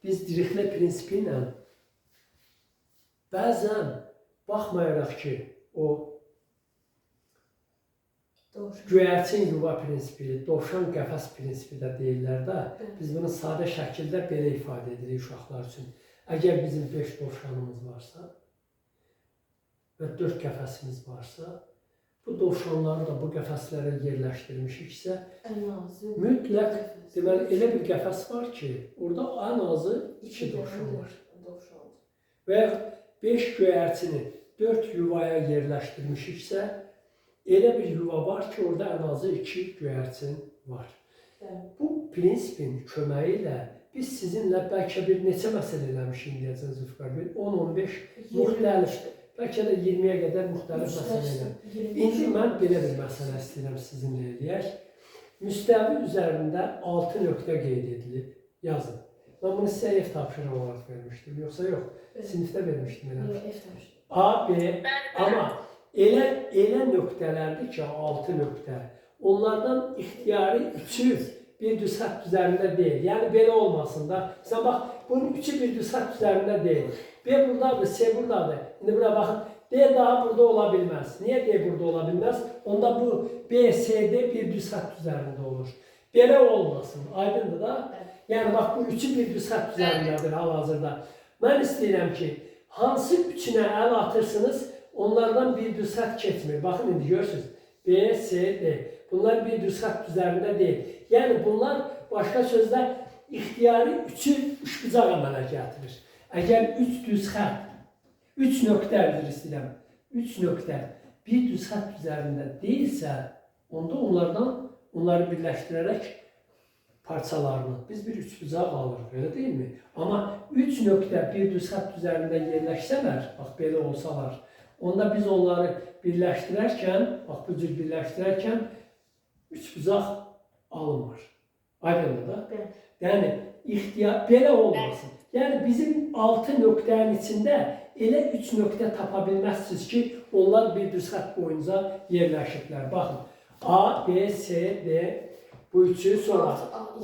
Biz Dirichlet prinsipi ilə bəzən baxmayaraq ki, o Dovşan. göyərçin yuva prinsipi, dovşan qəfəs prinsipi də deyirlər də, biz bunu sadə şəkildə belə ifadə edirik uşaqlar üçün. Əgər bizim 5 dovşanımız varsa və 4 qəfəsimiz varsa, bu dovşanları da bu qəfəslərə yerləşdirmişiksə, Ən azı. mütləq deməli elə bir qəfəs var ki, orada ən azı 2 dovşan var. Dovşan. Və yaxud 5 göyərçini 4 yuvaya yerləşdirmişiksə, elə bir yuva var ki, orada ən azı 2 göyərçin var. Bəli. Bu prinsipin köməyi ilə biz sizinlə bəlkə bir neçə məsələ eləmişik indiyəcən Zülfüqar, bir 10-15 müxtəlif, bəlkə də 20-yə qədər müxtəlif məsələ eləmişik. İndi mən belə bir məsələ istəyirəm sizinlə eləyək. Müstəvi üzərində 6 nöqtə qeyd edilib. Yazın. Mən bunu sizə ev tapşırığı olaraq vermişdim, yoxsa yox? Sinifdə vermişdim elə. Yox, ev tapşırığı. A, B, amma elə nöqtələrdir ki, 6 nöqtə. Onlardan ixtiyari üçü bir düz xətt üzərində deyil. Yəni belə olmasın da. Sən bax, bunun üçü bir düz xətt üzərində deyil. B buradadır, C buradadır. İndi bura baxın. D daha burada ola bilməz. Niyə D burada ola bilməz? Onda bu B, C, D bir düz xətt üzərində olur. Belə olmasın. Aydındır da? Yəni bax, bu üçü bir düz xətt üzərindədir hal-hazırda. Mən istəyirəm ki, hansı üçünə əl atırsınız, onlardan bir düz xətt keçmir. Baxın indi görürsünüz. B, C, D. Bunlar bir düz xətt üzərində deyil. Yəni bunlar başqa sözlə ixtiyari üçü üçbucaq əmələ gətirir. Əgər üç düz xətt, üç nöqtə üzr istəyirəm, üç nöqtə bir düz xətt üzərində deyilsə, onda onlardan onları birləşdirərək parçalarını biz bir üçbucaq alırıq, elə deyilmi? Amma üç nöqtə bir düz xətt üzərində yerləşsələr, bax belə olsalar, onda biz onları birləşdirərkən, bax bu cür birləşdirərkən üçbucaq alınmır. Aydındır da? Bəli. Yəni ixtiyar belə olmasın. Yəni bizim 6 nöqtənin içində elə 3 nöqtə tapa bilməzsiniz ki, onlar bir düz xətt boyunca yerləşiblər. Baxın, A, B, C, D bu üçü, sonra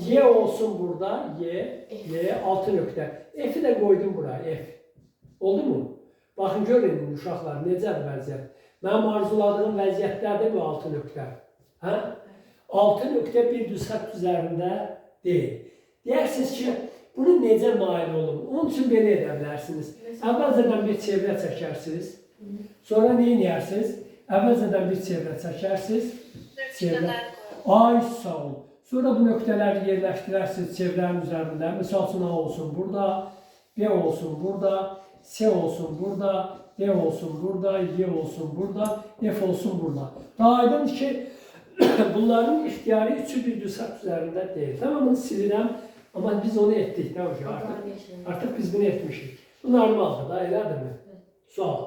Y olsun burada, Y, Y 6 nöqtə. F-i də qoydum bura, F. Oldu mu? Baxın görün uşaqlar necədir vəziyyət. Mənim arzuladığım vəziyyətdədir bu 6 nöqtə. Hə? 6 nöqtə bir düz xətt üzərində deyil. Deyərsiniz ki, bunu necə nail olum? Onun üçün belə edə bilərsiniz. Əvvəlcədən bir çevrə çəkərsiniz. Sonra nə edərsiniz? Əvvəlcədən bir çevrə çəkərsiniz. Çevrə. Ay sağ ol. Sonra bu nöqtələri yerləşdirərsiniz çevrənin üzərində. Misal üçün A olsun burada, B olsun burada, C olsun burada, D olsun burada, Y olsun burada, F olsun burada. Daha aydındır ki, bunların ixtiyari üçü bir düz xətt üzərində deyil. Tamam, bunu silirəm, amma biz onu etdik də artıq. Artıq biz bunu etmişik. Bu normaldır da, elədirmi? Sual.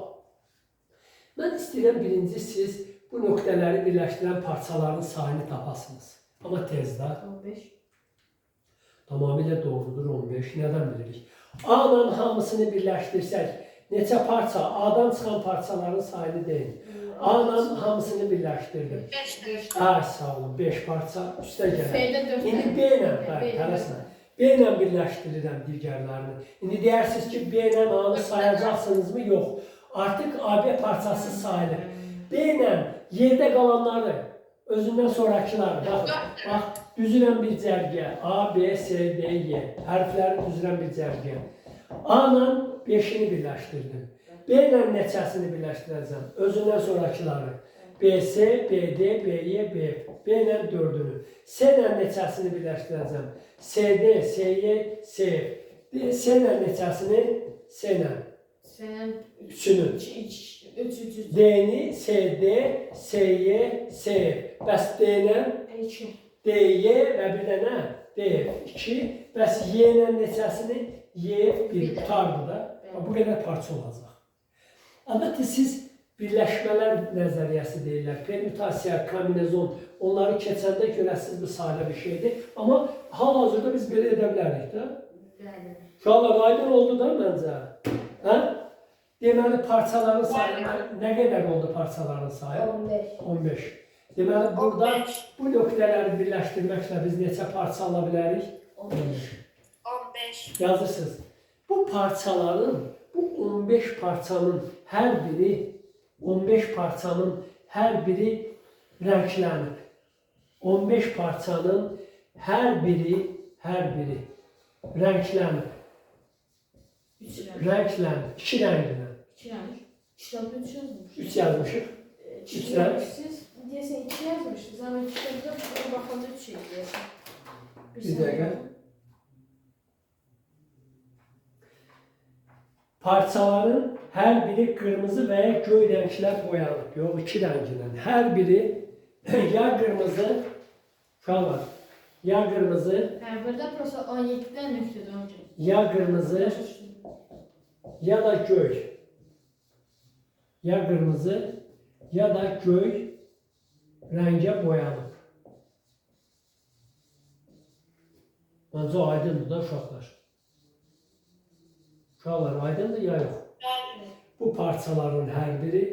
Mən istəyirəm birinci siz bu nöqtələri birləşdirən parçaların sayını tapasınız. Amma tez də. 15. Tamamilə doğrudur 15. Nədən bilirik? A-la hamısını birləşdirsək, neçə parça? A-dan çıxan parçaların sayını deyin. A-la hamısını birləşdirdim. 5 Ay sağ olun, 5 parça üstə gələn. F-də 4 İndi B ilə, bəli, tələsmə. B ilə birləşdirirəm digərlərini. İndi deyərsiniz ki, B ilə A-nı sayacaqsınızmı? Yox. Artıq AB parçası sayılır. B ilə yerdə qalanları, özündən sonrakıları, baxın, bax, düzülən bir cərgə. A, B, C, D, Y. Hərfləri düzülən bir cərgə. A ilə 5-ini birləşdirdim. B ilə neçəsini birləşdirəcəm? Özündən sonrakıları. B, C, B, D, B, Y, B, F. B ilə 4-ünü. C ilə neçəsini birləşdirəcəm? C, D, C, Y, C, F. D, C ilə neçəsini? C ilə Sənin üçünü. 3 3 3 3 D-ni C, D, C, Y, C, F. Bəs D ilə 2. D, Y və bir də nə? D, F 2. Bəs Y ilə neçəsini? Y, 1 Bir də. qutardı da. Bəli. Bu qədər parça olacaq. Əlbəttə siz birləşmələr nəzəriyyəsi deyirlər. Permutasiya, kombinezon, onları keçəndə görəsiniz bu sadə bir şeydir. Amma hal-hazırda biz belə edə bilərik də. Bəli. Uşaqlar aydın oldu da məncə. Hə? Deməli parçaların sayı nə qədər oldu parçaların sayı? 15. 15. Deməli burada 15. bu nöqtələri birləşdirməklə biz neçə parça ala bilərik? 15. 15. 15. Yazırsınız. Bu parçaların, bu 15 parçanın hər biri 15 parçanın hər biri rənglənib. 15 parçanın hər biri rənglənib. 3 rəng. Rənglənib. İki rənglə. 2 rəng. Kitabda 3 yazmış. 3 yazmışıq. Üç rəng. Siz deyəsən 2 yazmışsınız, amma kitabda buna baxanda 3 idi deyəsən. Bir dəqiqə. Parçaların hər biri qırmızı və ya göy rənglə boyanıb. Yox, iki rənglə. Hər biri ya qırmızı, uşaqlar, ya qırmızı, Hə, burada prosta 17-dən nöqtədə onu görə. ya qırmızı, ya da göy. Ya qırmızı, ya da göy rəngə boyanıb. Məncə aydındır da uşaqlar. Uşaqlar aydındır ya yox? Bəli. Bu parçaların hər biri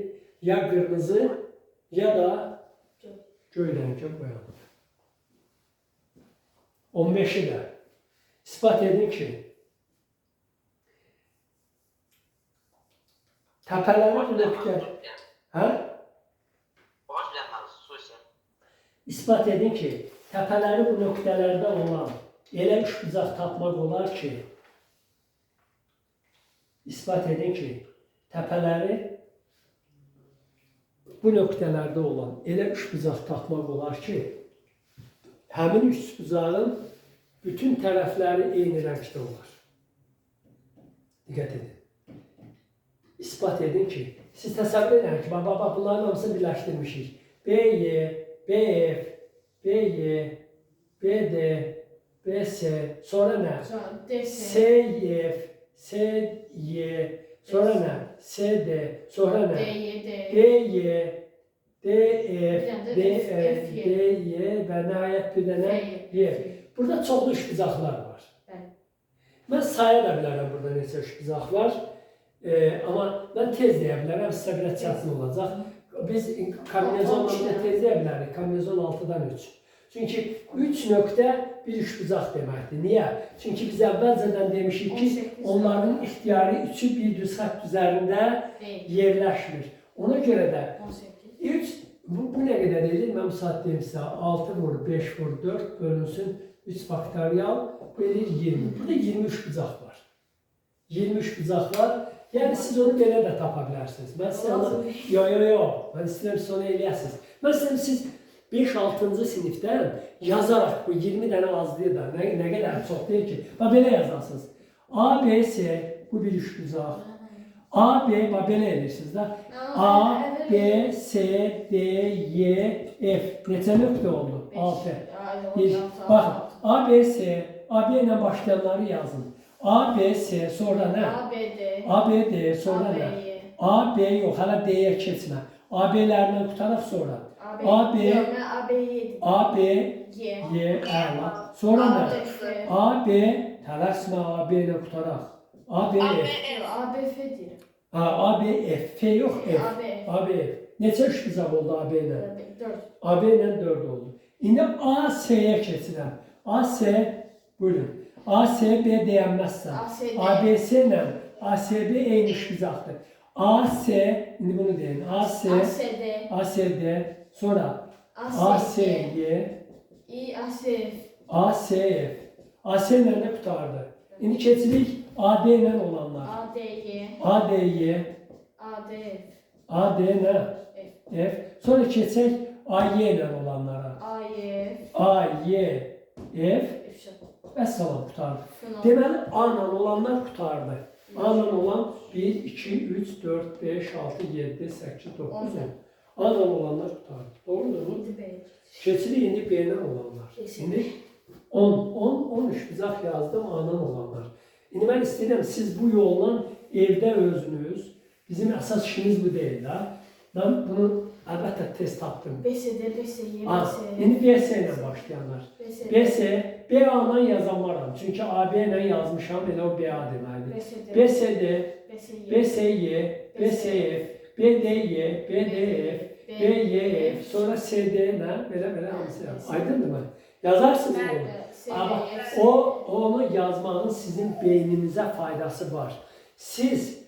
ya qırmızı ya da göy rəngə boyanıb. 15-i də isbat edin ki, təpələri nöqtə, hə? Boş bilənlər xüsusən. İsbat edin ki, təpələri bu nöqtələrdə olan elə üçbucaq tapmaq olar ki, isbat edin ki, təpələri bu nöqtələrdə olan elə üçbucaq tapmaq olar ki, həmin üçbucağın bütün tərəfləri eyni rəngdə olar. Diqqət edin. İsbat edin ki, siz təsəvvür edin ki, bax, bax, bax, bunların hamısını birləşdirmişik. B, Y, B, F, B, Y, B, D, B, S, sonra nə? Sonra DC. S, Y, F, S, Y, sonra nə? S, D, sonra nə? D, Y, D. D, Y, D, F, Bir dənə də D, F, E, F, Y. D, Y və nəhayət bir dənə F, Y. Burada çoxlu üçbucaqlar var. Bəli. Mən saya da bilərəm burada neçə üçbucaq var. Amma mən tez deyə bilərəm, sizə biraz çətin olacaq. Biz kombinezonla On da tez deyə bilərik. Kombinezon 6-dan 3. Çünki 3 nöqtə bir üçbucaq deməkdir. Niyə? Çünki biz əvvəlcədən demişik ki, 18. onların ixtiyari üçü bir düz xətt üzərində Deyil. yerləşmir. Ona görə də 18. 3 bu nə qədər edir? Mən bu saat deyim sizə 6 vur 5 vur 4 bölünsün 3 faktorial bu edir 20. Burada 23 bucaq var. 23 bucaq var. Yəni siz onu belə də tapa bilərsiniz. Mən sizə onu yo yo yo, mən istəyirəm siz onu eləyəsiniz. Mən istəyirəm siz 5-6-cı sinifdən yazaraq bu 20 dənə azlıyır da nə qədər çox deyil ki. Bax belə yazarsınız. A, B, C bu bir üçbucaq. A, B, bax belə edirsiniz də. A, B, C, D, Y, F. Neçə nöqtə oldu? 6. 1. Baxın, A, B, C, A, B ilə başlayanları yazın. A, B, C, sonra nə? A, B, D. A, B, D, sonra A, B, nə? Y. A, B yox, hələ D-yə keçmə. A, B-lərlə qutaraq sonra. A, B. A, B. Yox, mən A, B, Y dedim. A, B, Y. Y, əla. Sonra A, nə? D, F. A, B, tələsmə, A, B ilə qutaraq. A, B, A, B, F. F. Yox, A, B, F deyirəm. Ha, A, B, F. F yox, F. A, B, F. A, B, F. Neçə üçbucaq oldu A, B ilə? 4. A, B ilə 4 oldu. İndi A, S-yə keçirəm. A, S, buyurun. A, S, B deyənməzsən. A, S, D. A, B, S ilə A, S, B eyni üçbucaqdır. A, S, indi bunu deyin. A, S, A, S, D. A, S, D, sonra A, A, S, S, Y. Y, İ, A, S, F. A, S, F. A, S ilə də qurtardı. İndi keçirik A, D ilə olanlar. A, D, Y. A, D, Y, A, D, F. A, D nə? F. F. Sonra keçək A, Y ilə olanlara. A, Y, F. A, Y, F. F. Vəssalam qurtardı. F. Deməli A ilə olanlar qurtardı. A ilə olan 1, 2, 3, 4, 5, 6, 7, 8, 9, 10. A ilə olanlar qurtardı. Doğrudur mu? İndi B. Keçirik indi B ilə olanlar. Keçirik. İndi 10, 10, 13 bucaq yazdım A ilə olanlar. İndi mən istəyirəm siz bu yolla evdə özünüz, bizim əsas işimiz bu deyil də. Mən bunu əlbəttə tez tapdım. B, S, D, B, S, Y, B, A, S, indi B, S ilə başlayanlar. B, S, B, S, B, A-dan yazan varam. Çünki A, B ilə yazmışam, elə o B, A deməkdir. B, S, D, B, S, D, B, S, Y, B, S, Y, B, S, F, B, D, Y, B, D, F, B, Y, F, sonra S, D, nə? Belə-belə hamısı yaz. Aydındır mı? Yazarsınız bunu. S, C, Amma D, F. onu yazmağın sizin beyninizə faydası var. Siz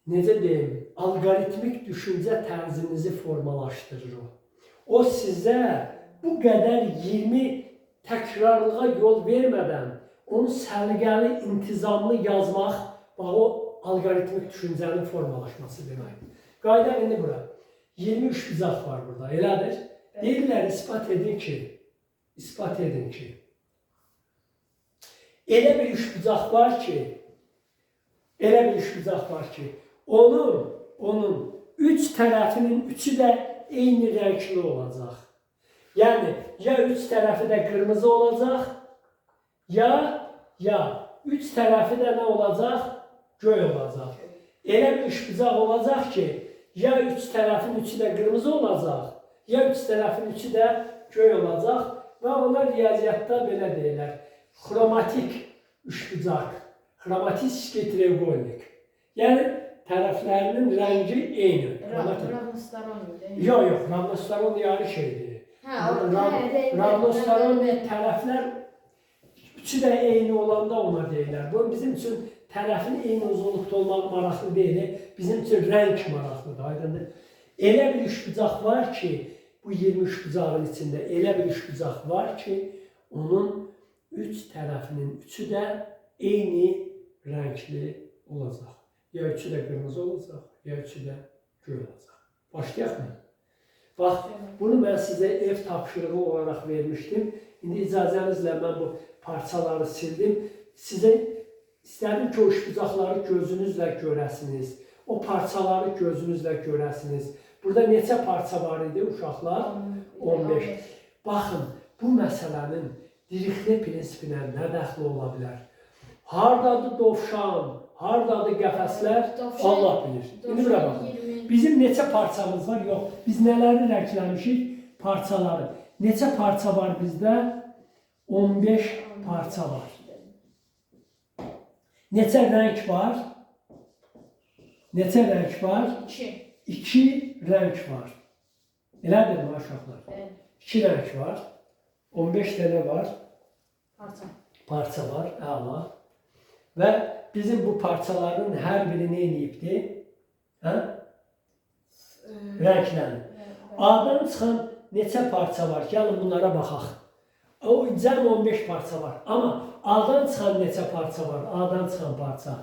necə deyim, alqoritmik düşüncə tərzinizi formalaşdırır o. O sizə bu qədər 20 təkrarlığa yol vermədən onu səliqəli, intizamlı yazmaq, bax o alqoritmik düşüncənin formalaşması deməkdir. Qayıdaq indi bura. 23 bucaq var burada, elədir? Deyirlər isbat edin ki, isbat edin ki, elə bir üçbucaq var ki, elə bir üçbucaq var ki, onun üç tərəfinin üçü də eyni rəngli olacaq. Yəni, ya üç tərəfi də qırmızı olacaq, ya üç tərəfi də nə olacaq? Göy olacaq. Elə bir üçbucaq olacaq ki, ya üç tərəfin üçü də qırmızı olacaq, ya üç tərəfin üçü də göy olacaq və ona riyaziyyatda belə deyirlər. Xromatik üçbucaq, xromatik triyuqolnik. Yəni tərəflərinin rəngi eyni. Xromatik. Ravnostoronniy. Yox, yox, ravnostoronniy ayrı şeydir. Hə, o hə, Ravnostoronniy tərəflər üçü də eyni olanda ona deyirlər. Bu bizim üçün tərəfin eyni uzunluqda olmağı maraqlı deyil. Bizim üçün rəng maraqlıdır, aydındır. Elə bir üçbucaq var ki, bu 23 bucağın içində elə bir üçbucaq var ki, onun üç tərəfinin üçü də eyni rəngli olacaq. Ya üçü də qırmızı olacaq, ya üçü də göy olacaq. Başlayaq mı? Bax, bunu mən sizə ev tapşırığı olaraq vermişdim. İndi icazənizlə mən bu parçaları sildim. Sizə istədim ki, o üçbucaqları gözünüzlə görəsiniz. O parçaları gözünüzlə görəsiniz. Burada neçə parça var idi uşaqlar? 15. Baxın, bu məsələnin Dirixle prinsipinə nə dəxli ola bilər? Hardadır dovşan, hardadır qəfəslər? Dovşan- Allah bilir. İndi bura baxın. Bizim neçə parçamız var? Yox. Biz nələri rəngləmişik? Parçaları. Neçə parça var bizdə? 15 parça var. Neçə rəng var? Neçə rəng var? 2. 2 rəng var. Elədirmi uşaqlar? Bəli. 2 rəng var. 15 dənə var. Parça. Parça var. Əla. Və bizim bu parçaların hər biri nə eləyibdi? Hə? Rənglənib. A-dan çıxan neçə parça var? Gəlin bunlara baxaq. O cəm 15 parça var. Amma A-dan çıxan neçə parça var? A-dan çıxan parça.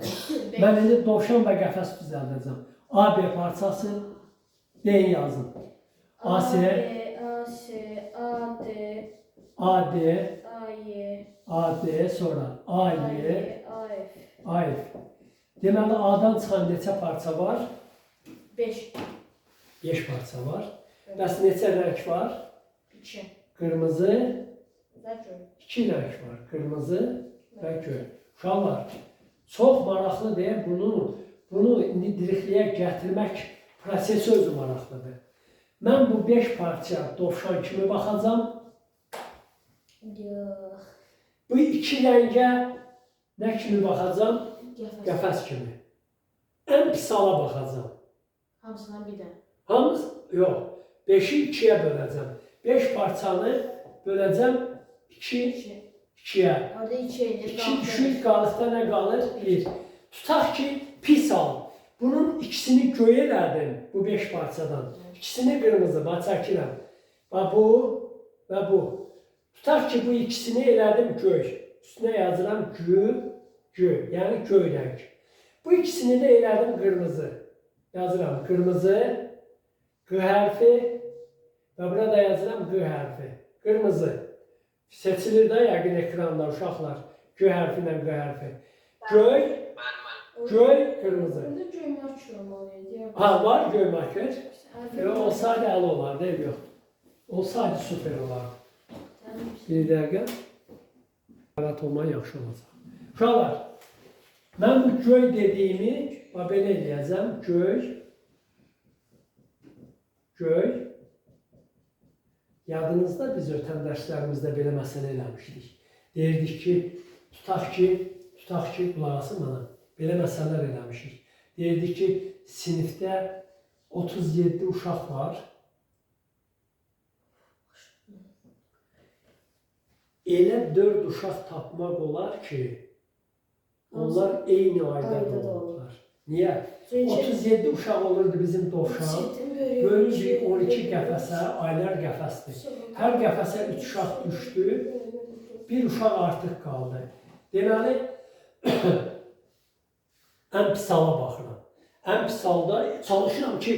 Mən indi dovşan və qəfəs düzəldəcəm. A, B parçası, D yazın. A, S, A, B, A, S, A, D, A, D, A, Y, A, D, sonra A, A, Y, Y, A, F. A, F. Deməli, A-dan çıxan neçə parça var? 5. 5 parça var. Bəs neçə rəng var? 2. Qırmızı, Və göy. 2 rəng var. Qırmızı və göy. Uşaqlar, çox maraqlı deyil bunu indi dirikliyə gətirmək prosesi özü maraqlıdır. Mən bu 5 parça dovşan kimi baxacam. Yox. Bu 2 rəngə nə kimi baxacam? Qəfəs. Qəfəs kimi. Ən pis hala baxacam. Hamısından bir dənə. Hamısı, yox, 5-i 2-yə böləcəm. 5 parçanı böləcəm 2, 2. 2-yə. Orada 2 eləyir. 2 düşür, qalıqda nə qalır? 1. Tutaq ki, pis al. Bunun ikisini göy elədim bu 5 parçadan. İkisini qırmızı, bax çəkirəm. Bax bu və bu. Tutaq ki, bu ikisini elədim göy. Üstünə yazıram gü, gö, yəni göy rəng. Bu ikisini də elədim qırmızı. Yazıram qırmızı, Q hərfi və burada yazıram Q hərfi. Qırmızı. Seçilir də yəqin ekranda uşaqlar. G hərfi ilə Q hərfi. Göy, Bəli, bəli. göy, qırmızı. Burada göy marker olmalı idi. Ha, var göy marker. Hərfi Yox, olsaydı əla olardı, eybi yox. Olsaydı super olardı. Bir dəqiqə. Narahat olman yaxşı olacaq. Uşaqlar, mən bu göy dediyimi bax belə eləyəcəm. Göy, göy. Yadınızda biz ötən dərslərimizdə belə məsələ eləmişdik. Deyirdik ki, tutaq ki, qulaq asın mənə. Belə məsələlər eləmişik. Deyirdik ki, sinifdə 37 uşaq var. Elə 4 uşaq tapmaq olar ki, onlar eyni ayda Ayda doğulublar. Niyə? Çünki 37 uşaq olurdu bizim dovşan. Bölürdük 12 qəfəsə, aylar qəfəsdir. Hər qəfəsə 3 uşaq düşdü, bir uşaq artıq qaldı. Deməli, ən pis hala baxıram. Ən pis halda çalışıram ki,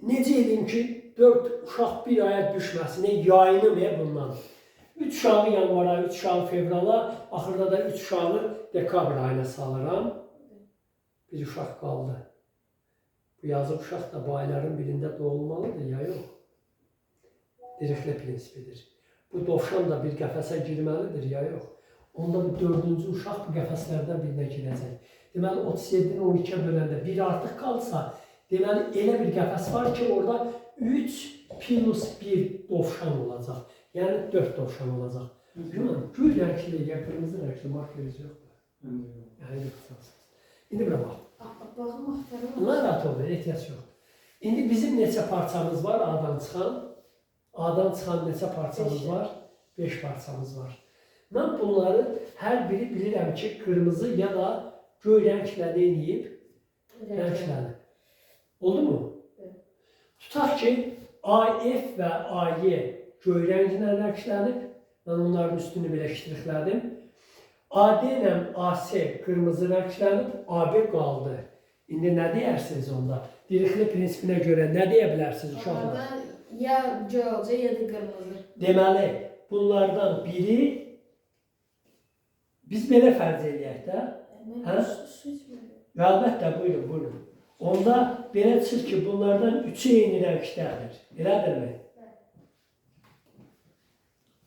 necə eləyim ki, 4 uşaq bir aya düşməsin, yayınım bundan. 3 uşağı yanvara, 3 uşağı fevrala, axırda da 3 uşağı dekabr ayına salıram. Bir uşaq qaldı. Bu yazıq uşaq da bu ayların birində doğulmalıdır, ya yox? Dirichlet prinsipidir. Bu dovşan da bir qəfəsə girməlidir, ya yox? Onda bu dördüncü uşaq bu qəfəslərdən birinə girəcək. Deməli, 37-ni 12-yə böləndə bir artıq qalsa, deməli, elə bir qəfəs var ki, orada 3 plus 1 dovşan olacaq. Yəni, 4 dovşan olacaq. Güman, gül rəngli ya qırmızı rəngli markeriniz yoxdur. Yəni, yoxdur. İndi bura bax. Baxım axtarım. Narahat olmayın, ehtiyac yoxdur. İndi bizim neçə parçamız var A-dan çıxan? A-dan çıxan neçə parçamız var? 5 parçamız var. Mən bunları hər biri bilirəm ki, qırmızı ya da göy rənglə nə eləyib? Rənglənib. Oldu mu? Evet. Tutaq ki, AF və AY göy rənglə rənglənib. Mən onların üstünü belə ştrixlədim. AD ilə AC qırmızı rənglənib, AB qaldı. İndi nə deyərsiniz onda? Dirichlet prinsipinə görə nə deyə bilərsiniz uşaqlar? Onlardan ya göy olacaq ya da qırmızı. Deməli, bunlardan biri biz belə fərz eləyək də. Mən Hə? su içmirəm. Və əlbəttə, buyurun, buyurun. Onda belə çıxır ki, bunlardan üçü eyni rəngdədir. Elədirmi?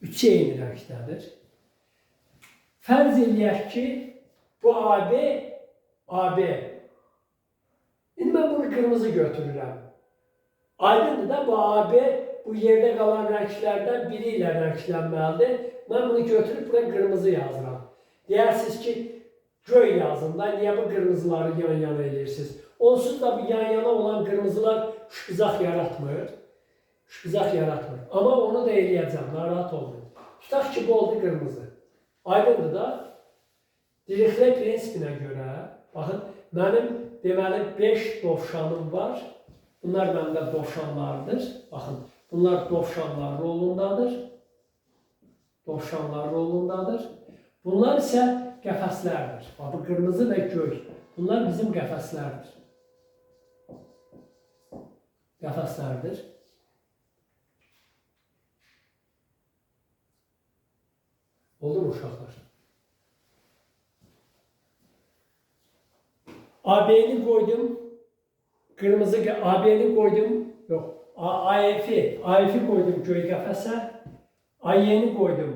Üçü eyni rəngdədir. Fərz eləyək ki, bu AB, AB. İndi mən bunu qırmızı götürürəm. Aydındır da bu AB bu yerdə qalan rənglərdən biri ilə rənglənməlidir. Mən bunu götürüb bura qırmızı yazıram. Deyərsiniz ki, göy yazın da, niyə bu qırmızıları yan yana eləyirsiniz? Onsuz da bu yan yana olan qırmızılar üçbucaq yaratmır. Üçbucaq yaratmır. Amma onu da eləyəcəm, narahat olmayın. Tutaq ki, bu oldu qırmızı. Aydındır da, Dirichlet prinsipinə görə, baxın, mənim deməli 5 dovşanım var. Bunlar məndə dovşanlardır. Baxın, bunlar dovşanlar rolundadır. Dovşanlar rolundadır. Bunlar isə qəfəslərdir. Bax, bu qırmızı və göy. Bunlar bizim qəfəslərdir. Qəfəslərdir. Oldu mu uşaqlar? AB-ni qoydum. Qırmızı AB-ni qoydum. Yox, AF-i, AF-i qoydum göy qəfəsə. AY-ni qoydum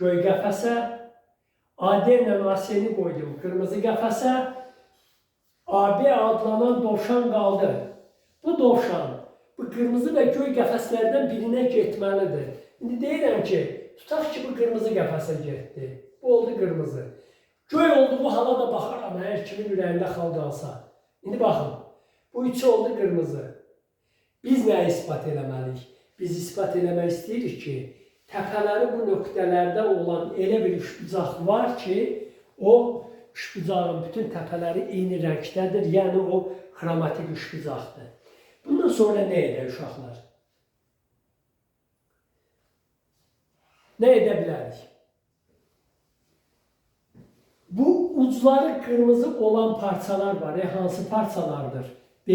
göy qəfəsə. AD ilə AC-ni qoydum qırmızı qəfəsə. AB adlanan dovşan qaldı. Bu dovşan bu qırmızı və göy qəfəslərdən birinə getməlidir. İndi deyirəm ki, tutaq ki, bu qırmızı qəfəsə getdi. Bu oldu qırmızı. Göy olduğu hala da baxaram, əgər kimin ürəyində xal qalsa. İndi baxın, bu üçü oldu qırmızı. Biz nəyi isbat eləməliyik? Biz isbat eləmək istəyirik ki, təpələri bu nöqtələrdə olan elə bir üçbucaq var ki, o üçbucağın bütün təpələri eyni rəngdədir, yəni o xromatik üçbucaqdır. Bundan sonra nə edər uşaqlar? Nə edə bilərik? Bu ucları qırmızı olan parçalar var. Hansı parçalardır? B,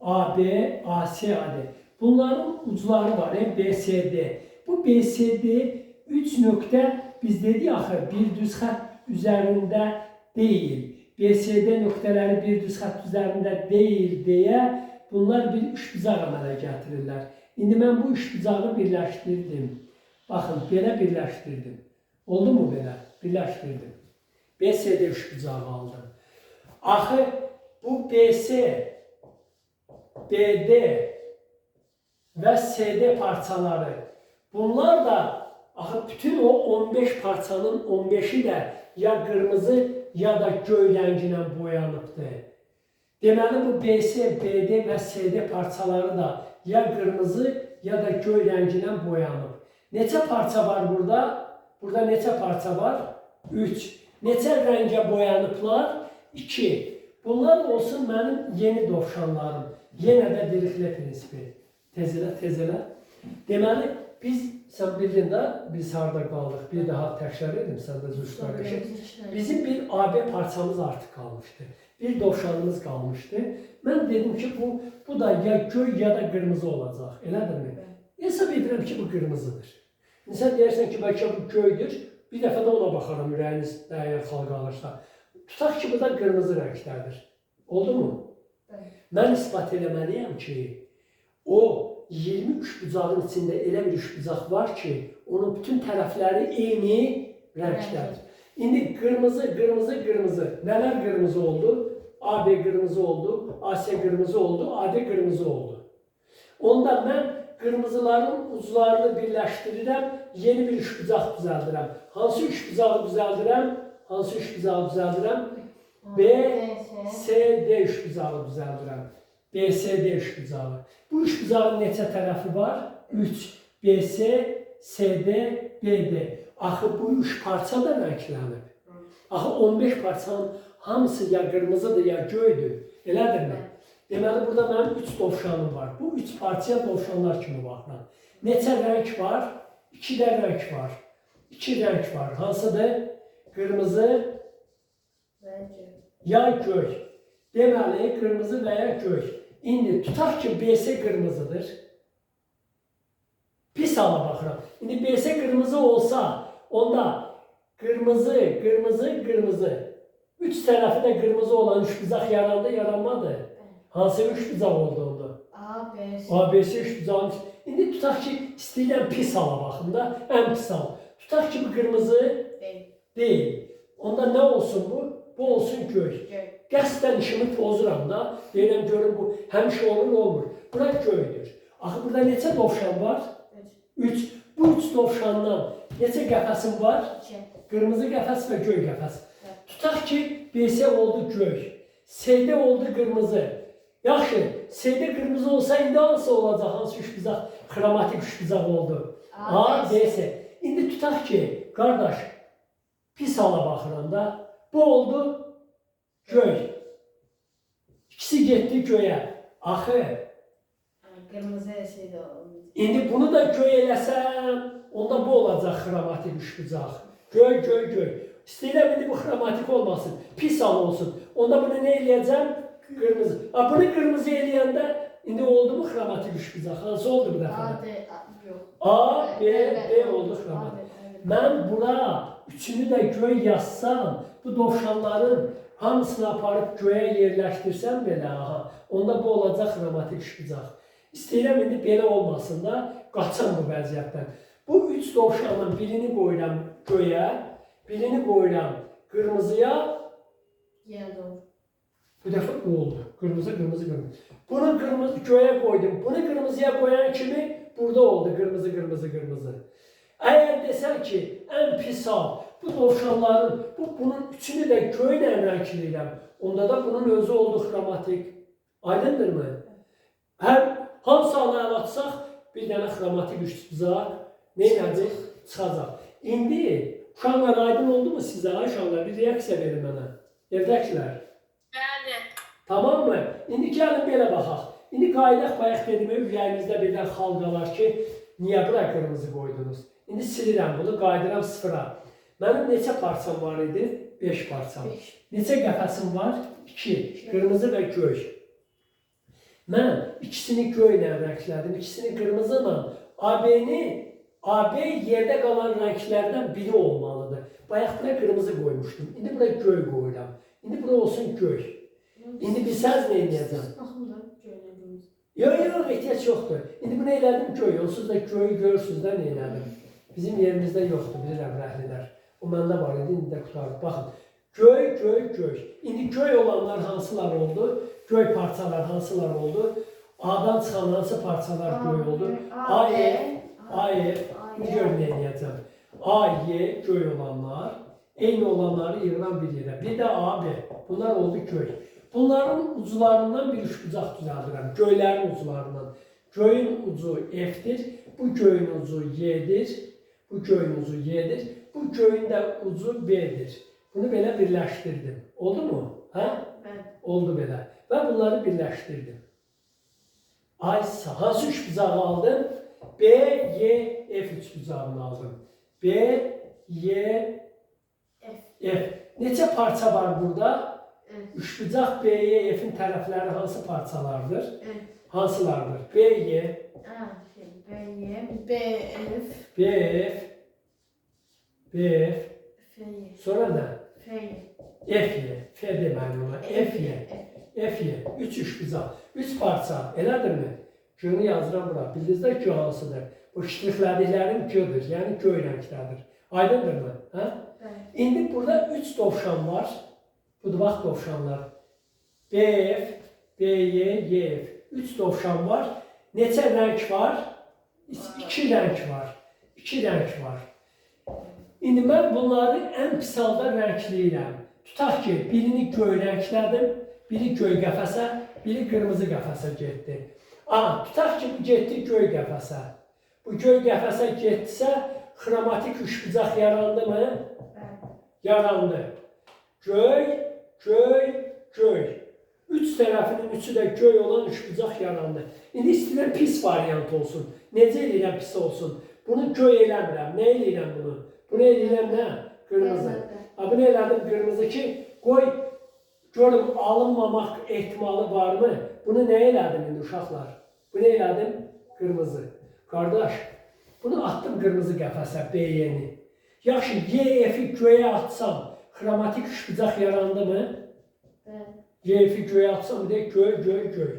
A, B, A, C, A, D. Bunların ucları var. B, C, D. Bu B, C, D 3 nöqtə biz dedik axı bir düz xətt üzərində deyil. B, C, D nöqtələri bir düz xətt üzərində deyil deyə bunlar bir üçbucaq əmələ gətirirlər. İndi mən bu üçbucağı birləşdirdim. Baxın, belə birləşdirdim. Oldu mu belə? Birləşdirdim. BCD üçbucağı aldım. Axı bu BC, BD və CD parçaları, bunlar da axı bütün o 15 parçanın 15-i də ya qırmızı ya da göy rəngi ilə boyanıbdır. Deməli bu BC, BD və CD parçaları da ya qırmızı ya da göy rəngi ilə boyanıb. Neçə parça var burada? Burada neçə parça var? 3. Neçə rəngə boyanıblar? 2. Bunlar olsun mənim yeni dovşanlarım. Yenə də Dirichlet prinsipi. Tez elə, tez elə. Deməli, biz, sən bildin də, biz harda qaldıq? Bir daha təkrar edim, sən də züşlər eşit. Bizim bir AB parçamız artıq qalmışdı. Bir dovşanımız qalmışdı. Mən dedim ki, bu da ya göy ya da qırmızı olacaq. Elədirmi? Hesab edirəm ki, bu qırmızıdır. İndi sən deyərsən ki, bəlkə bu göydür. Bir dəfə də ona baxaram, ürəyiniz əgər xal qalırsa. Tutaq ki, bu da qırmızı rəngdədir. Oldu mu? Bəli. Mən isbat eləməliyəm ki, o 20 üçbucağın içində elə bir üçbucaq var ki, onun bütün tərəfləri eyni rəngdədir. İndi qırmızı, qırmızı, qırmızı. Nələr qırmızı oldu? AB qırmızı oldu, AC qırmızı oldu, AD qırmızı oldu. Onda mən qırmızıların uclarını birləşdirirəm, yeni bir üçbucaq düzəldirəm. Hansı üçbucağı düzəldirəm? Hansı üçbucağı düzəldirəm? B, C, D üçbucağı düzəldirəm. B, C, D üçbucağı. Bu üçbucağın neçə tərəfi var? 3. B, C, C, D, B, D. Axı bu üç parça da rənglənib. Axı 15 parçanın hamısı ya qırmızıdır, ya göydür. Elədirmi? Deməli, burada mənim 3 dovşanım var. Bu 3 parçaya dovşanlar kimi baxıram. Neçə rəng var? 2 də rəng var. 2 rəng var. Hansıdır? Qırmızı ya göy. Deməli, qırmızı və ya göy. İndi tutaq ki, BC qırmızıdır. Pis hala baxıram. İndi BC qırmızı olsa, onda qırmızı, qırmızı, qırmızı. Üç tərəfi də qırmızı olan üçbucaq yarandı, yaranmadı. Hansı üçbucaq oldu onda? A, B, C. ABC üçbucağın. İndi tutaq ki, istəyirəm pis hala baxım da, ən pis hal. Tutaq ki, bu qırmızı deyil. Onda nə olsun bu? Bu olsun göy. Göy. Qəsdən işimi pozuram da, deyirəm görüm bu həmişə olur, olmur. Bura göydür. Axı burada neçə dovşan var? 3. 3. Bu 3 dovşandan neçə qəfəsim var? 2. Qırmızı qəfəs və göy qəfəs. Evet. Tutaq ki, BC oldu göy, CD oldu qırmızı. Yaxşı, CD qırmızı olsa indi hansı olacaq? Hansı üçbucaq? Xromatik üçbucaq oldu. A, B, C. İndi tutaq ki, qardaş, pis hala baxıram da, bu oldu göy. İkisi getdi göyə. Axı, Qırmızı şey də olmayacaq. İndi bunu da göy eləsəm, onda bu olacaq xromatik üçbucaq. Göy, göy, göy. İstəyirəm indi bu xromatik olmasın, pis hal olsun. Onda bunu nə eləyəcəm? Qırmızı. Ha, bunu qırmızı eləyəndə indi oldu mu xromatik üçbucaq? Hansı oldu bu dəfə? A, D, A, yox. A, B, B oldu A, xromatik. B, evet. Mən bura üçünü də göy yazsam, bu dovşanların hamısını aparıb göyə yerləşdirsəm belə, aha, onda bu olacaq xromatik üçbucaq. İstəyirəm indi belə olmasın da, qaçam bu vəziyyətdən. Bu üç dovşanın birini qoyuram göyə, birini qoyuram qırmızıya. Yenə də olur. Bu dəfə bu oldu. Qırmızı, qırmızı, qırmızı. Bunu qırmızı göyə qoydum. Bunu qırmızıya qoyan kimi burada oldu qırmızı, qırmızı, qırmızı. Əgər desən ki, ən pis hal bu dovşanların, bunun üçünü də göylə rəngləyirəm. Onda da bunun özü oldu xromatik. Aydındırmı? Hər hansı hala əl atsaq, bir dənə xromatik üçbucaq neynədir? Çıxacaq. İndi uşaqlar aydın oldu mu sizə? Ay uşaqlar, bir reaksiya verin mənə. Evdəkilər. Bəli. Tamam mı? İndi gəlin belə baxaq. İndi qayıdaq bayaq dediyim ürəyinizdə birdən xal qalar ki, niyə bura qırmızı qoydunuz? İndi silirəm bunu, qayıdıram sıfıra. Mənim neçə parçam var idi? 5 parçam. 5. Neçə qəfəsim var? 2. Qırmızı və göy. Mən ikisini göylə rənglədim, ikisini qırmızı ilə. AB-ni, AB yerdə qalan rənglərdən biri olmalıdır. Bayaq bura qırmızı qoymuşdum. İndi bura göy qoyuram. İndi bura olsun göy. İndi bilsəniz nə edəcəm? Baxım da göylə qırmızı. Yox, yox, ehtiyac yoxdur. İndi bunu elədim göy, onsuz da göyü görürsünüz də nə elədim. Bizim yerimizdə yoxdur, bilirəm rəhlilər. O məndə var idi, indi də qurtardı. Baxın, göy, göy, göy. İndi göy olanlar hansılar oldu? Göy parçalar hansılar oldu? A-dan çıxan hansı parçalar göy oldu? A, A, B, E, A, E. İndi gör nə eləyəcəm. A, Y göy olanlar, eyni olanları yığıram bir yerə. Bir də A, B. Bunlar oldu göy. Bunların uclarından bir üçbucaq düzəldirəm. Göylərin uclarından. Göyün ucu F-dir. Bu göyün ucu Y-dir. Bu göyün ucu Y-dir. Bu göyün də ucu B-dir. Bunu belə birləşdirdim. Oldu mu? Hə? Bəli. Oldu belə. Və bunları birləşdirdim. Ay, hansı üçbucağı aldım? B, Y, F üçbucağını aldım. B, Y, F. F. Neçə parça var burada? Evet. Üçbucaq B, Y, F-in tərəfləri hansı parçalardır? Evet. Hansılardır? B, Y, Ha, şey, B, Y, B, F, B, F, B, F. F, Y, Sonra nə? F, Y. F, Y. F deməli ona. F, Y. F, Y. 3 üçbucaq. 3 parça. Elədirmi? G-ni yazıram bura. Bildiniz də G hansıdır? Bu ştrixlədiklərim G-dir. Yəni göy rəngdədir. Aydındırmı? Hə? Bəli. İndi burada 3 dovşan var. Budur bax dovşanlar. B, F, B, Y, Y, F. 3 dovşan var. Neçə rəng var? 2 rəng var. 2 rəng var. İndi mən bunları ən pis halda rəngləyirəm. Tutaq ki, birini göy rənglədim, biri göy qəfəsə, biri qırmızı qəfəsə getdi. Aha, tutaq ki, bu getdi göy qəfəsə. Bu göy qəfəsə getdisə, xromatik üçbucaq yarandı mı? Bəli. Yarandı. Göy, göy, göy. Üç tərəfinin üçü də göy olan üçbucaq yarandı. İndi istəyirəm pis variant olsun. Necə eləyirəm pis olsun? Bunu göy eləmirəm. Nə eləyirəm bunu? Bunu eləyirəm nə? Qırmızı. Ha, bunu elədim qırmızı ki, qoy görüm alınmamaq ehtimalı varmı? Bunu nə elədim indi uşaqlar? Bunu elədim qırmızı. Qardaş, bunu atdım qırmızı qəfəsə, B-ni. Yaxşı, Y-F-i göyə atsam, xromatik üçbucaq yarandı mı? Bəli. Y-F-i göyə atsam, deyək göy, göy, göy.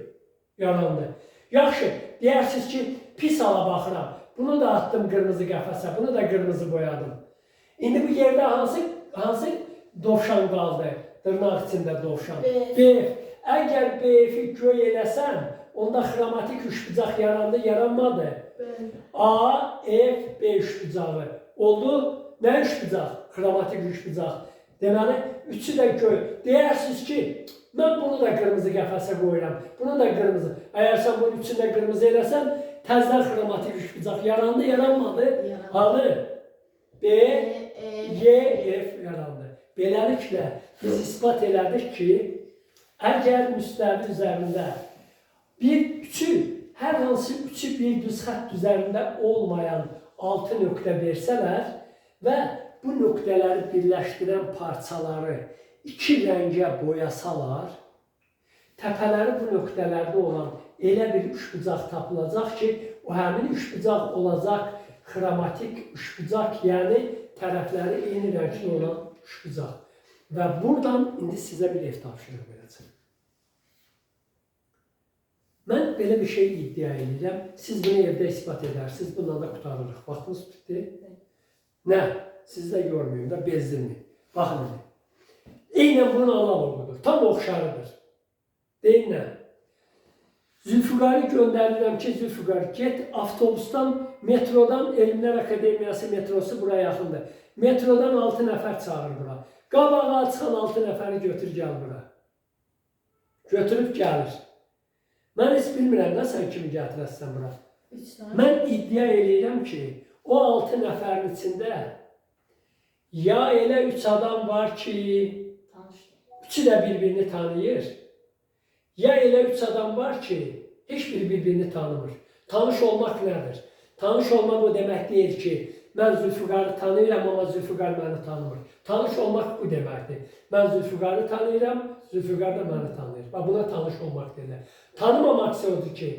Yarandı. Yaxşı, deyərsiniz ki, pis hala baxıram. Bunu da atdım qırmızı qəfəsə, bunu da qırmızı boyadım. İndi bu yerdə hansı dovşan qaldı? Dırnaq içində dovşan. B. B. Əgər B-fi göy eləsəm, onda xromatik üçbucaq yarandı, yaranmadı. Bəli. A, F, B üçbucağı. Oldu? Nə üçbucaq? Xromatik üçbucaq. Deməli, üçü də göy. Deyərsiniz ki, mən bunu da qırmızı qəfəsə qoyuram, bunu da qırmızı. Əgər sən bunun üçünü də qırmızı eləsən, təzədən xromatik üçbucaq yarandı, yaranmadı. Yarandı. Hanı? B, E, Y, F yarandı. Beləliklə, biz isbat elədik ki, əgər müstəvi üzərində bir üçü, hər hansı üçü bir düz xətt üzərində olmayan 6 nöqtə versələr və bu nöqtələri birləşdirən parçaları iki rəngə boyasalar, təpələri bu nöqtələrdə olan elə bir üçbucaq tapılacaq ki, o həmin üçbucaq olacaq xromatik üçbucaq, yəni tərəfləri eyni rəngli olan üçbucaq. Və buradan indi sizə bir ev tapşırıq verəcəm. Mən belə bir şey iddia edirəm. Siz bunu evdə isbat edərsiniz. Bununla da qurtarırıq. Vaxtınız bitdi. Nə? Sizi də yormayım da, bezdirməyim. Baxın indi. Eynən bunun analoqudur. Tam oxşarıdır. Deyin nə? Zülfüqarı göndərirəm ki, Zülfüqar get avtobusdan, metrodan, Elmlər Akademiyası metrosu bura yaxındır. Metrodan 6 nəfər çağır bura. Qabağa çıxan 6 nəfəri götür gəl bura. Götürüb gəlir. Mən heç bilmirəm də sən kimi gətirəsən bura. 3 dənə. Mən iddia eləyirəm ki, o 6 nəfərin içində ya elə 3 adam var ki, Tanışdım. üçü də bir-birini tanıyır. Ya elə 3 adam var ki, heç biri bir-birini tanımır. Tanış olmaq nədir? Tanış olmaq o demək deyil ki, mən Zülfüqarı tanıyıram, amma Zülfüqar məni tanımır. Tanış olmaq bu deməkdir. Mən Zülfüqarı tanıyıram, Zülfüqar da məni tanıyır. Bax, buna tanış olmaq deyirlər. Tanımamaq isə odur ki,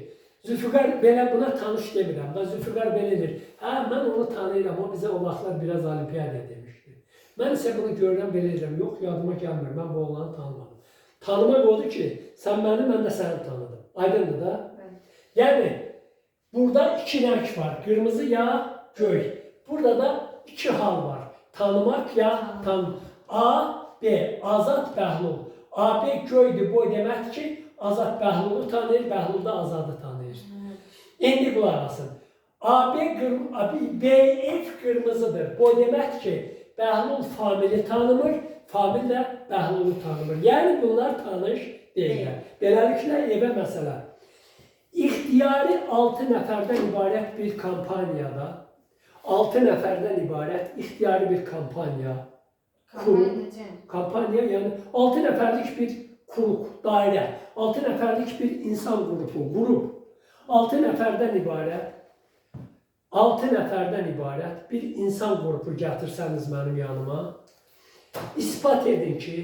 Zülfüqar belə buna tanış demirəm və Zülfüqar belə edir. Hə, mən onu tanıyıram, o bizə o vaxtlar biraz olimpiyada demişdi. Mən isə bunu görürəm, belə edirəm. Yox, yadıma gəlmir, mən bu oğlanı tanımadım. Tanımaq odur ki, sən məni, mən də səni tanıdım. Aydındır da? Bəli. Yəni, burada iki rəng var. Qırmızı ya göy. Burada da iki hal var. Tanımaq ya tanımaq. A, B, Azad Bəhlul. A, B göydür, bu deməkdir ki, Azad Bəhlulu tanıyır, Bəhlul da Azadı tanıyır. İndi qulaq asın. A, B, F qırmızıdır. Bu deməkdir ki, Bəhlul Famili tanımır, Famil də Bəhlulu tanımır. Yəni bunlar tanış deyillər. Beləliklə evə məsələ. İxtiyari 6 nəfərdən ibarət bir kampaniyada 6 nəfərdən ibarət ixtiyari bir kampaniya, Kampanya necə? kampaniya yəni 6 nəfərlik bir kuruq, dairə, 6 nəfərlik bir insan qrupu, qrup, 6 nəfərdən ibarət 6 nəfərdən ibarət bir insan qrupu gətirsəniz mənim yanıma, isbat edin ki,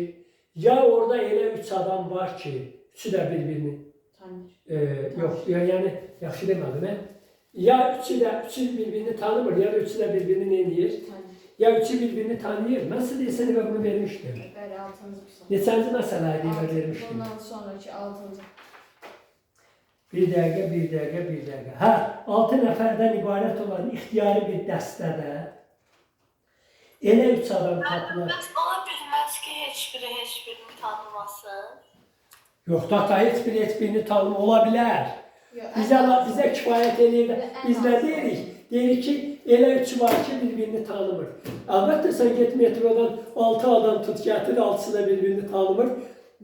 ya orada elə 3 adam var ki, üçü də bir-birini Tanıyır. Yox, ya, yəni yaxşı demədim, he? Ya üçü də üçü bir-birini tanımır, ya da üçü də bir-birini nə edir? Tanıyır. Ya üçü bir-birini tanıyır. Mən sizə deyəsən evə bunu vermişdim. Bəli, altıncı bir Neçənci məsələ idi evə vermişdim. Bundan sonraki altıncı. Bir dəqiqə, bir dəqiqə, bir dəqiqə. Hə, 6 nəfərdən ibarət olan ixtiyari bir dəstədə elə üç adam tapılar. Bəs ola bilməz ki, heç biri heç birini tanımasın. Yox da ata, heç biri heç birini tanım ola bilər. Yox, Bizə ən azı. bizə kifayət eləyir. Ən Biz nə azı. deyirik? Deyirik ki, elə üçü var ki, bir-birini tanımır. Əlbəttə sən get metrodan 6 adam tut gətir, altısı da bir-birini tanımır.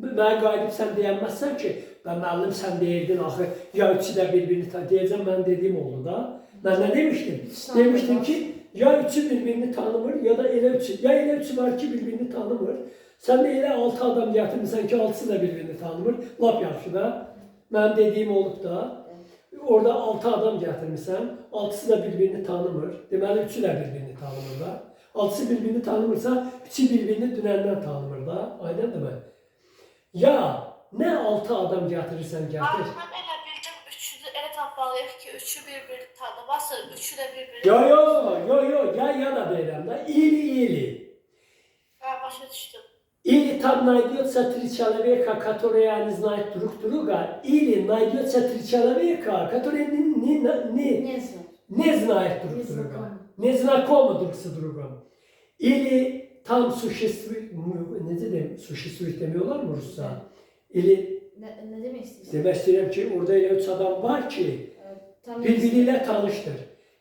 Mənə qayıdıb sən deyənməzsən ki, bə müəllim sən deyirdin axı, ya üçü də bir-birini tanıyır. Deyəcəm mənim dediyim oldu da. Mən nə demişdim? Üç Demişdim tanımır. ki, ya üçü bir-birini tanımır ya da elə üçü, ya elə üçü var ki, bir-birini tanımır. Sən də elə 6 adam gətirmisən ki, altısı da bir-birini tanımır. Lap yaxşı da. Mənim dediyim olub da. Orada 6 adam gətirmisən, altısı da bir-birini tanımır. Deməli üçü də bir-birini tanımır da. Altısı bir-birini tanımırsa, üçü bir-birini dünəndən tanımır da. Aydındır mı? Ya nə 6 adam gətirirsən gətir. Mən elə bildim, üçünü elə tapmalıyıq ki, üçü bir-birini tanımasın, üçü də bir-birini... Yo yo yo yo ya ya da deyirəm da. İli ili. Hə, başa düşdüm. Или там найдется три человека, которые не знают друг друга, или найдется три человека, которые не, Не знаю. не знают друг Не друга, знакомы. не знакомы друг с другом. Или там существует, ne dedim, существует demiyorlar mı Rusça? Или Nə demək istəyirsən? demek istəyirəm ki, orada elə üç adam var ki, Tam birbiriyle tanıştır.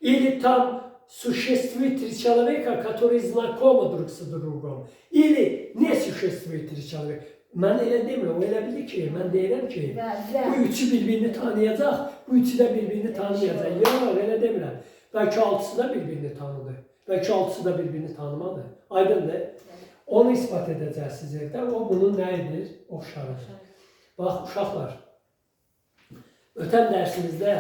Или там существует три человека, которые знакомы друг с другом. Или не существует три человека. Mən elə demirəm, o elə bilir ki, mən deyirəm ki, Və və bu üçü bir-birini tanıyacaq, bu üçü də bir-birini tanımayacaq. Yox, elə demirəm. Bəlkə altısı da bir-birini tanıdı. Bəlkə altısı da bir-birini tanımadı. Aydındır? Onu isbat edəcəksiniz evdə. O bunun nə edir? Oxşarıdır. Bax, uşaqlar, ötən dərsimizdə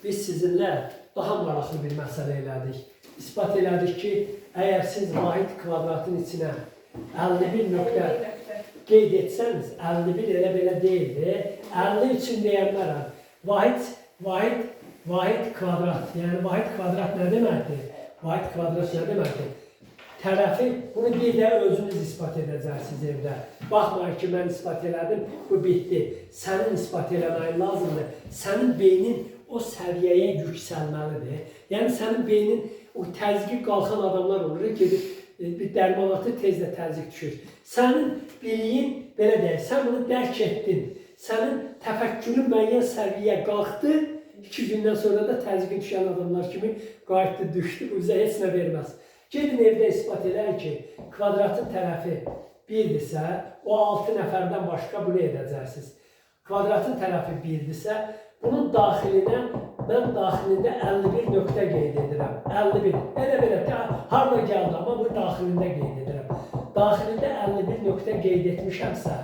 biz sizinlə daha maraqlı bir məsələ elədik. İsbat elədik ki, əgər siz vahid kvadratın içinə 51 nöqtə qeyd etsəniz, 51 elə belə deyildi. 50 üçün deyənmərəm. Vahid kvadrat, yəni vahid kvadrat nə deməkdir? Vahid kvadrat nə deməkdir? Tərəfi, bunu bir də özünüz isbat edəcəksiniz evdə. Baxmayın ki, mən isbat elədim, bu bitdi. Sənin isbat eləməyin lazımdır. Sənin beynin o səviyyəyə yüksəlməlidir. Yəni sənin beynin o təzyiqi qalxan adamlar olur, gedir bir dərman atır, tez də təzyiq düşür. Sənin biliyin, belə deyək, sən bunu dərk etdin. Sənin təfəkkürün müəyyən səviyyəyə qalxdı, 2 gündən sonra da təzyiqi düşən adamlar kimi qayıtdı, düşdü, bu bizə heç nə verməz. Gedin evdə isbat eləyin ki, kvadratın tərəfi 1-dirsə, o 6 nəfərdən başqa bunu edəcəksiniz. Kvadratın tərəfi 1-dirsə, bunun daxilinə, mən daxilində 51 nöqtə qeyd edirəm. 51. Elə belə, harda gəldi, amma bu daxilində qeyd edirəm. Daxilində 51 nöqtə qeyd etmişəmsə,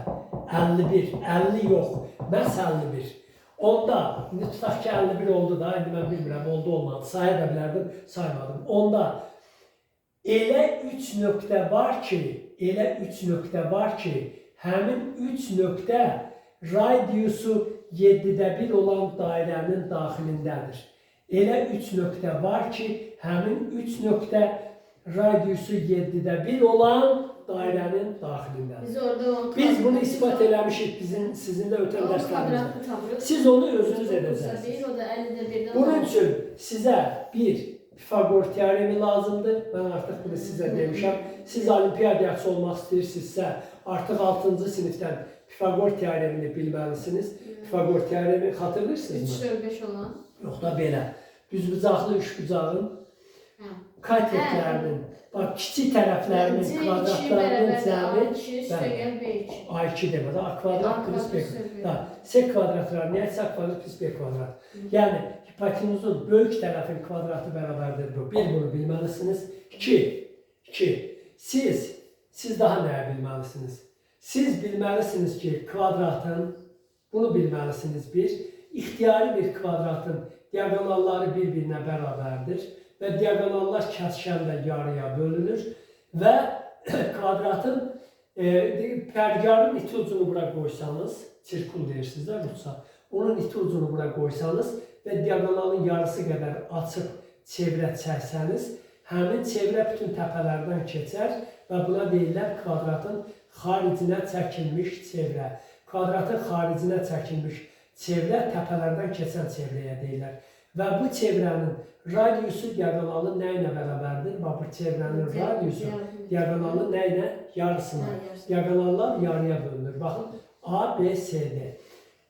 51, 50 yox, məhz 51. Onda, indi tutaq ki 51 oldu da, indi mən bilmirəm, oldu olmadı, saya da bilərdim, saymadım. Onda elə 3 nöqtə var ki, elə 3 nöqtə var ki, həmin 3 nöqtə radiusu 7-də 1 olan dairənin daxilindədir. Elə 3 nöqtə var ki, həmin 3 nöqtə radiusu 7-də 1 olan dairənin daxilindədir. Biz orada on Biz bunu isbat eləmişik bizim sizinlə ötən On dərslərimizdə. kvadratını tapırıq. Siz onu özünüz Doqquzda edəcəksiniz. bir, o da 50'də birdən Bunun on. üçün sizə bir Pifagor teoremi lazımdır. Mən artıq bunu sizə demişəm. Siz olimpiyadaçı olmaq istəyirsinizsə, artıq 6-cı sinifdən Pifagor teoremini bilməlisiniz. Pifagor teoremi xatırlayırsınızmı? 3, 4, 5 olan. Yox da belə. Düzbucaqlı üçbucağın Hə. katetlərinin. Bax, kiçik tərəflərinin C2 kvadratlarının bərabərdir cəmi A2 üstəgəl B2. A2 deməli, A kvadrat A plus B kvadrat kvadrat. B. Ha, C kvadratları niyə C kvadrat plus B kvadrat? Yəni hipotenuzun böyük tərəfin kvadratı bərabərdir bu. Bir, bunu bilməlisiniz. İki, iki. Siz daha nəyə bilməlisiniz? Siz bilməlisiniz ki, kvadratın, bunu bilməlisiniz bir, ixtiyari bir kvadratın diagonalları bir-birinə bərabərdir və diagonallar kəsişəndə yarıya bölünür və kvadratın pərgarın iti ucunu bura qoysanız, çirkul deyirsiniz də rusca, onun iti ucunu bura qoysanız və diagonalın yarısı qədər açıb çevrə çəksəniz, həmin çevrə bütün təpələrdən keçər və buna deyirlər kvadratın xaricinə çəkilmiş çevrə. Kvadratın xaricinə çəkilmiş çevrə təpələrdən keçən çevrəyə deyirlər. Və bu çevrənin radiusu diagonalın nə ilə bərabərdir? Bax, bu çevrənin radiusu diagonalın nə ilə? Yarısına. Diagonallar yarıya bölünür. Baxın, A, B, C, D.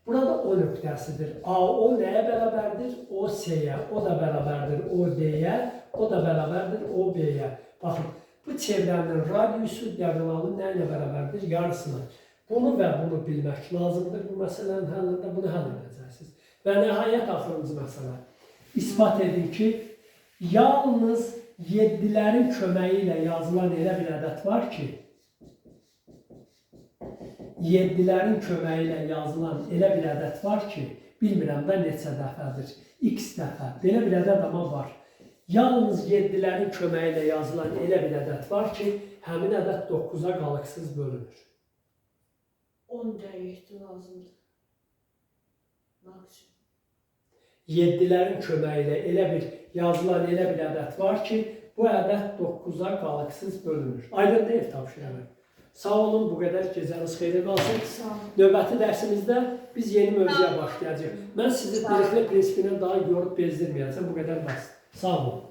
Burada O nöqtəsidir. AO nəyə bərabərdir? OC-yə. O da bərabərdir OD-yə. O da bərabərdir OB-yə. Baxın, bu çevrənin radiusu diagonalın nə ilə bərabərdir? Yarısına. Bunu və bunu bilmək lazımdır. Bu məsələnin həllində bunu həll edəcəksiniz. Və nəhayət axırıncı məsələ. İspat edin ki, yalnız 7-lərin köməyi ilə yazılan elə bir ədəd var ki, 7-lərin köməyi ilə yazılan elə bir ədəd var ki, bilmirəm də neçə dəfədir, x dəfə. Belə bir ədəd amma var. Yalnız 7-lərin köməyi ilə yazılan elə bir ədəd var ki, həmin ədəd 9-a qalıqsız bölünür. 10 dəqiqə lazımdır. Maksimum. 7-lərin köməyi ilə elə bir yazılan elə bir ədəd var ki, bu ədəd 9-a qalıqsız bölünür. Aydın deyil tapşırıq. Sağ olun, bu qədər. Gecəniz xeyrə qalsın. Sağ olun. Növbəti dərsimizdə biz yeni mövzuya başlayacağıq. Mən sizi Dirichlet prinsipindən daha yorub bezdirməyəcəm. Bu qədər bəsdir. Sağ olun.